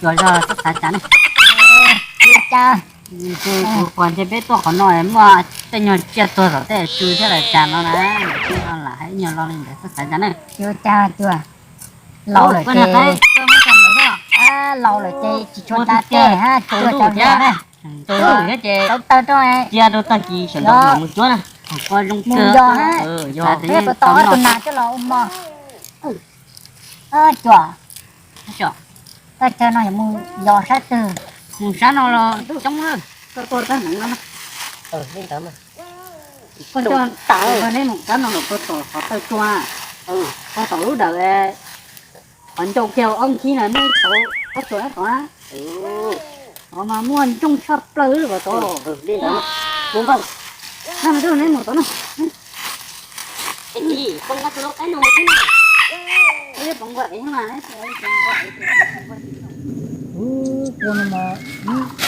Cuas zog txhob xav cas ne. Cas kuv qhuas ntshe peb tuaj qhov no muaj tej nyuag tsiaj tuag tom tej tsw thiab los cas no na. Lam hais ib nyuag lo li ntawd txhob xav cas ne. Cas cuas laus lawm ces, laus lawm ces tsis tshua da tej hab, tsuag tau zog na. Tau taw rau, cia rau tag kis sawv ntxov mus cuab na. Mus yos hab, peb puas tau ob tug nas coj los ua mov. Cuas, tag chaw no yog mus yos sab twg? Mus sab no los coob lawm. Koj coj neb mus sab no los puag tom qhov taw tsua, puag tom lub dawm qhov ncauj kiag ob nkhib na, neb tau ob tug na tod na. Qhov mas muaj ntsooj tshaj plaws li tod. Neb mus tod na.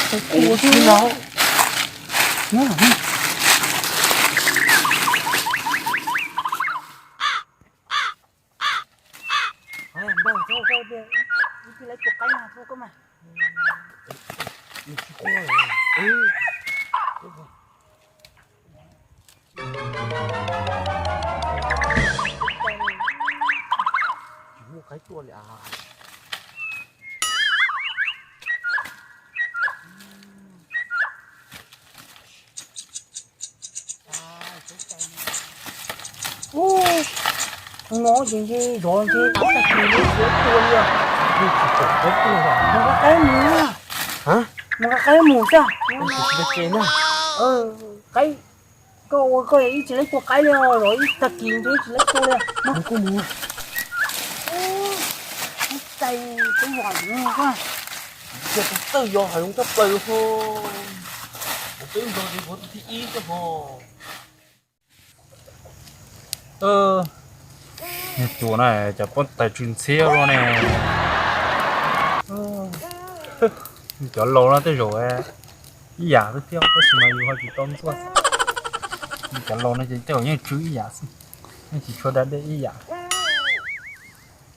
Tsis muaj qaib tuaj li as. Mus ces ntshe zov ntshe tag kis ntshe tsis tua li. Mus nqa qaib mus, mus nqa qaib mus xwb. Qaib, koj ua koj ib tsis laib tua qaib li os, zov ib tag kis ntshe ib tsis laib tua li. Kuv mus. Ub, ub, cais tub vam ko. Tus txawj yog hais zoo tshaj plaws ho. Kuv twb nrog ces kuv tus thib ib xwb ho. Nws tuam na, cov pob tais tsw ntxhiab luaj ne. Cov laus no tej zaum ib yam xwb thiab, tab sis mas yus ho tsis tau ntxuaj. Cov laus no ces tej zaum yeej tsw ib yam xwb, yeej tsis tshua da dej ib yam.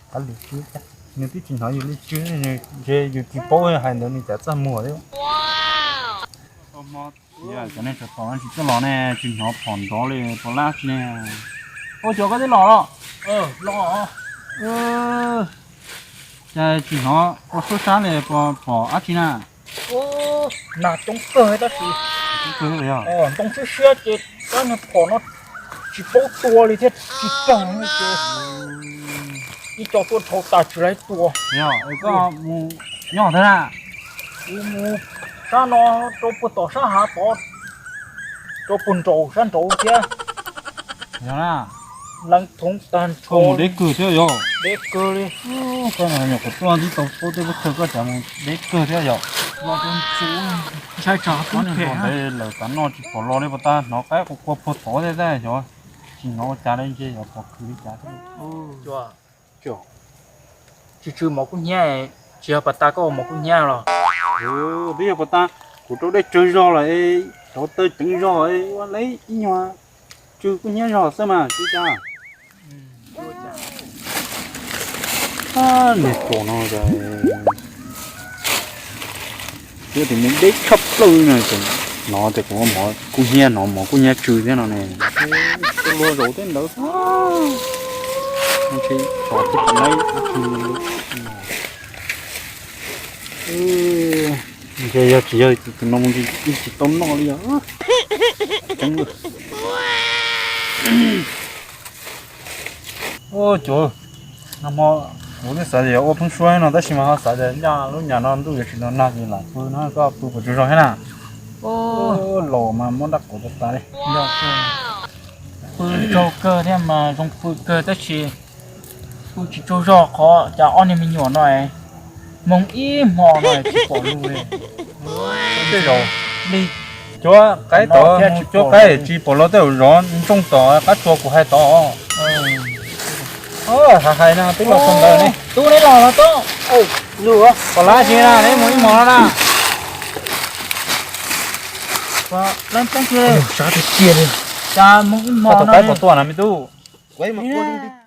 Qab li tsw thiab, nws twb tsis hnov yus li tsw, ntshe yus tsis paub hais ntawd nws cas txaj muag thiab. Cov neeg tsav tom no tsis tuaj los ne, tsis hnov phom nrov li puas lab tsi ne. Ua cas koj twb los los? Los. Cas tsis hnov ua suab sab li, puas pom dab tsi na? Nas coob kawg tab sis ntoo siab siab ces rab niag phom no tsis paub tua li thiab tsis raug ces ib co tuaj dhau tas tsis laib tua. Koj mus nyob twg na? Kuv mus sab no rau puag tom sab hav tod, rau puag nraum sab nraud thiab. Yog na, lees thoov tag nrho. Koj mus deb kawg thiab yog? Deb kawg li. Koj nyuam qhuav tuaj ntxib tau paub tej lub kawg koj cas mus deb kawg thiab yog? Los rau ntxuv, ntshai tsam qub phem. Lawm tav no tsis pom los li, puas tas hnov qaib qua qua puag tod thiab tab xyov, tsis hnov ua cas li ntshe yog pom khwv li cas thiab. Tsw tsw mov kub hnyiab, tsis yog pas tas koj ua mov kub hnyiab los? Twb yog pas tas, kuv rau dej tsawg zog lawm, rau taw ceev zog ua lawm ib nyuag tsw kub hnyiab zog xwb mas tsis cas. Niag tuam no, twb tias mus deb tshaj plaws no, hnov tias kuv mov kub hnyiab, hnov mov kub hnyiab tsw thiab no ne. Luag zaum tej ntawd xwb, tsis tau tib tug laib. Ntshe yog tsis yog tus no mus tsis tau noj li os. Tseeb lawm. Ua cuv, nag hmo kuv twb xav tias yuav ua pheeb suab no tab sis mas ho xav tias nyaj lub nyam no ntuj yuav tsis nag ces lam pw no, koj pw puas tsaug zog thiab na? Laus mas muab dab quav tas tas li. Pw tsaug kawg thiab mas zoo pw kawg tab sis pw tsis tsaug zog qhov cas ob niag me nyuam no es moog ib hmo no tsis pom lug li. Tej zaum li cuab qaib tod, mus cuab qaib tsis pom los tej zaum zov ntsooj tom qab tsuas kuv hais tod. Hais hais no twb los txog ntawd ne. Tub neb los los tub. Pom lab tsi na, neb mus ib hmo no na. Sab tiag tiag li. Cas mus ib hmo no. Qaib pom tuaj na me tub. Kuv mus kua zoo tiag